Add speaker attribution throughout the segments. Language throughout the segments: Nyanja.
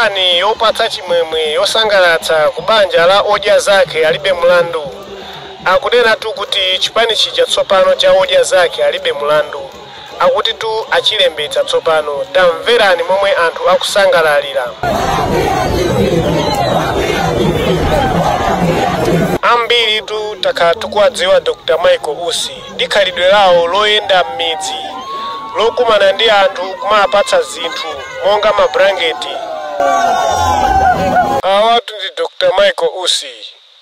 Speaker 1: Nkhani yopatsa chimwemwe yosangalatsa ku banja la Odya Zake Alibe Mlandu. Akunenatu kuti chipani chija tsopano cha Odya Zake Alibe Mlandu akuti tu achilembetsa tsopano. Tamverani momwe anthu akusangalalira. Ambiri tu takhala tikuwadziwa Dr. Michael Usi ndi khalidwe lawo loyenda m'midzi, lokumana ndi anthu kumapatsa zinthu monga mabrangeti. Awatu ndi Dr. Michael Usi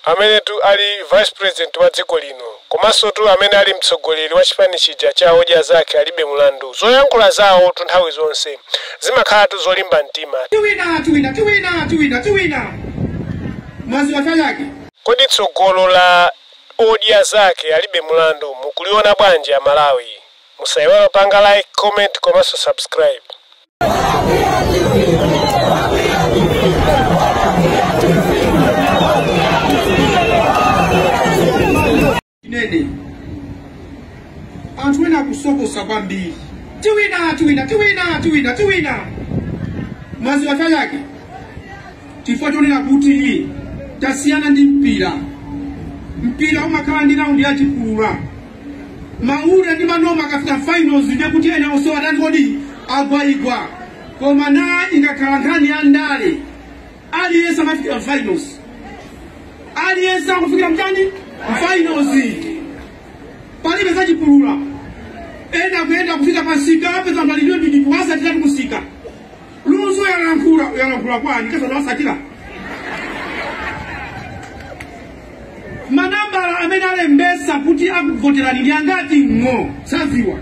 Speaker 1: amene tu ali vice president wa dziko lino, komanso tu amene ali mtsogoleri wa chipani chija cha Odya Zake Alibe Mlandu. Zoyankhula zawo tu nthawi zonse zimakhala tu zolimba mtima.
Speaker 2: Tiwina, tiwina, tiwina, tiwina, tiwina. Mwazi wachayake.
Speaker 1: Kodi tsogolo la Odya Zake Alibe Mlandu mukuliona bwanji Amalawi? Musaiwale panga like, comment komanso subscribe.
Speaker 2: Nene anthu ena akusokosa kwambiri. Tiwina, tiwina, tiwina, tiwina, tiwina. Mwazi wachayake. Chifukwa chonena kuti tasiyana ndi mpira. Mpira umakhala ndi raundi yachipulula. Maule ndi manoma akafika finals ndiye kuti ena osowa tani kodi agwaigwa. Koma na ikakhala nkhani ya ndale, aliyense amafikira finals. Aliyense akufikira mchani? Finals. Palibe zachipulula. Ena kuyenda kufika pasika, apeza malilio ndi kuwasatira kusika. Lunzu yalankhula, yalankhula kwani kesa wasatira. Manambala amene alembesa kuti akuvoterani ndi angati ng'o saziwa.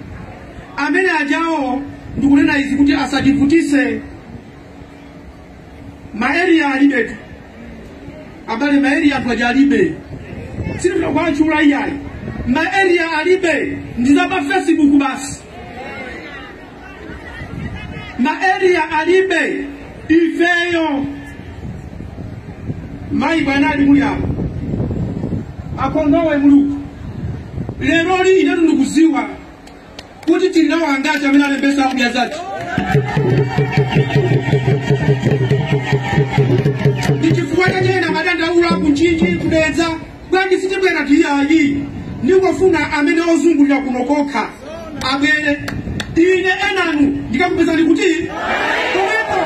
Speaker 2: Amene ajawo ndikunena izi kuti asativutise. Maeriya alibetu. Abale maeriya anthu aja alibe. Sindikukwatchula iyayi. Maeriya alibe ndi pa Facebook basi. Maeriya alibe ifeyo. Mayi bwana ali muli apo. Akondowe muluku. Lero li inetu ndikuziwa kuti tili nawo angati amene alembesa Odya Zake. Ndi chifukwa chachena madandaula kunchinji kudedza bwanji sitibwera tiyayi. Ndikufuna amene ozungulira kuno kokha abwere. Ine enanu ndikakupezani kuti komweko.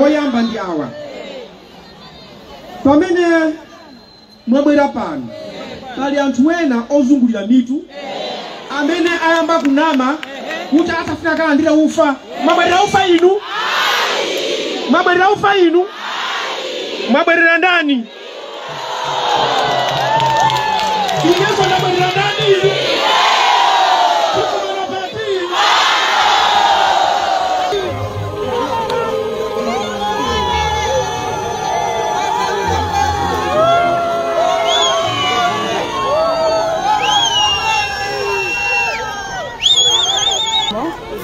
Speaker 2: Oyamba ndi awa. Pamene mwabwera pano pali anthu ena ozungulira mitu amene ayamba kunama kuti asafuna kalandira ufa. Mwabwerera ufa inu? Mwabwerera ufa inu? Mwabwerera ndani? Ingeso ndabwerera ndani inu?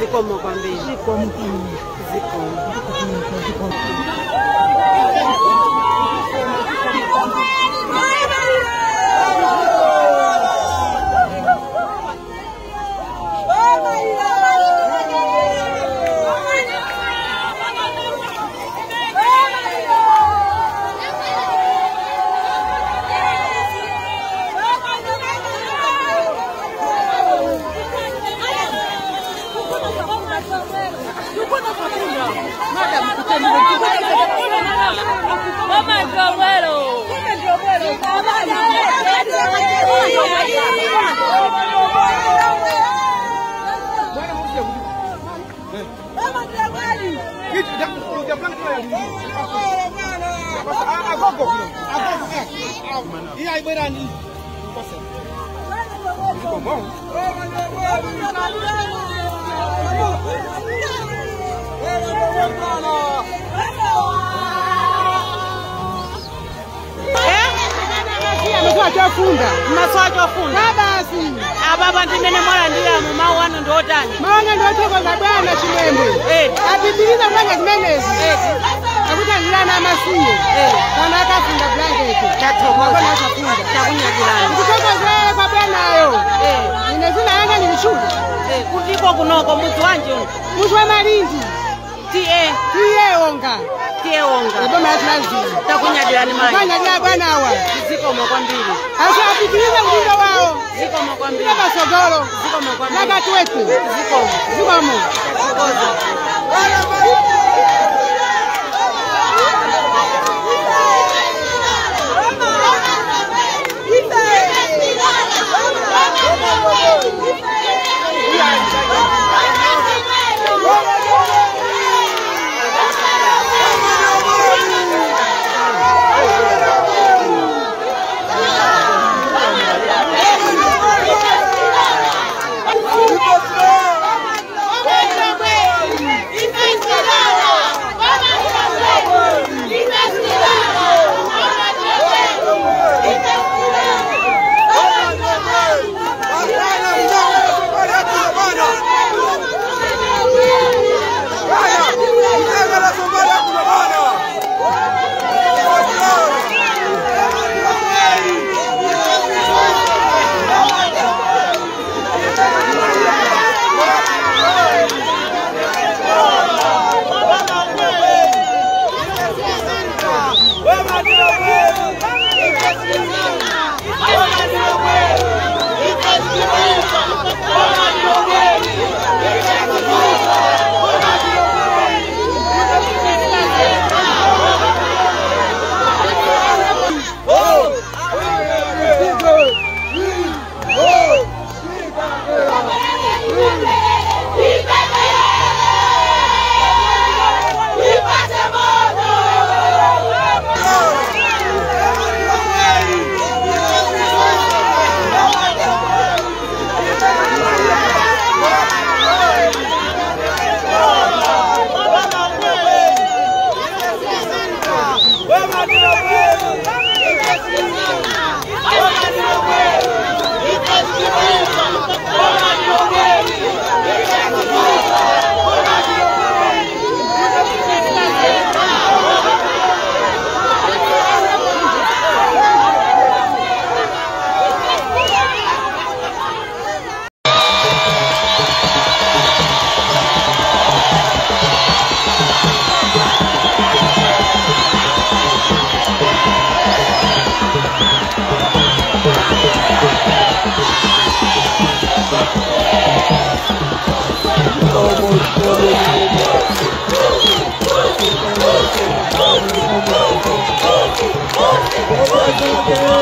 Speaker 3: Zikomo kwambiri.
Speaker 4: Zikomo.
Speaker 3: Zikomo.
Speaker 4: Maswachofunda
Speaker 5: Babasi
Speaker 4: ababa ndimene mwalandira mawu anu ndi otani?
Speaker 5: Maona ndiothokoza bwana Chimwemwe apitiriza kupanga zimenezi akutangirana amasiye kana akafunda blanketi
Speaker 4: Tathokoza.
Speaker 5: Akafunda
Speaker 4: Takunyadilani.
Speaker 5: ndikuthokozele kwa bwanayo ine zina yanga ndilichulu
Speaker 4: Kutiko kunoko mudzi wanji uno?
Speaker 5: muzi wa Malindi
Speaker 4: tiye
Speaker 5: tiye onga
Speaker 4: tiye onga
Speaker 5: eboma yathu
Speaker 4: Takunyadilani mayi.
Speaker 5: kanyadira bwanawa
Speaker 4: Zikomo kwambiri.
Speaker 5: aso apitiriza mdindo wawo
Speaker 4: Zikomo kwambiri.
Speaker 5: ila pasogolo
Speaker 4: Zikomo kwambiri.
Speaker 5: nakatuwete
Speaker 4: Zikomo.
Speaker 5: zikomo.
Speaker 4: Tathokoza.
Speaker 6: Thank you.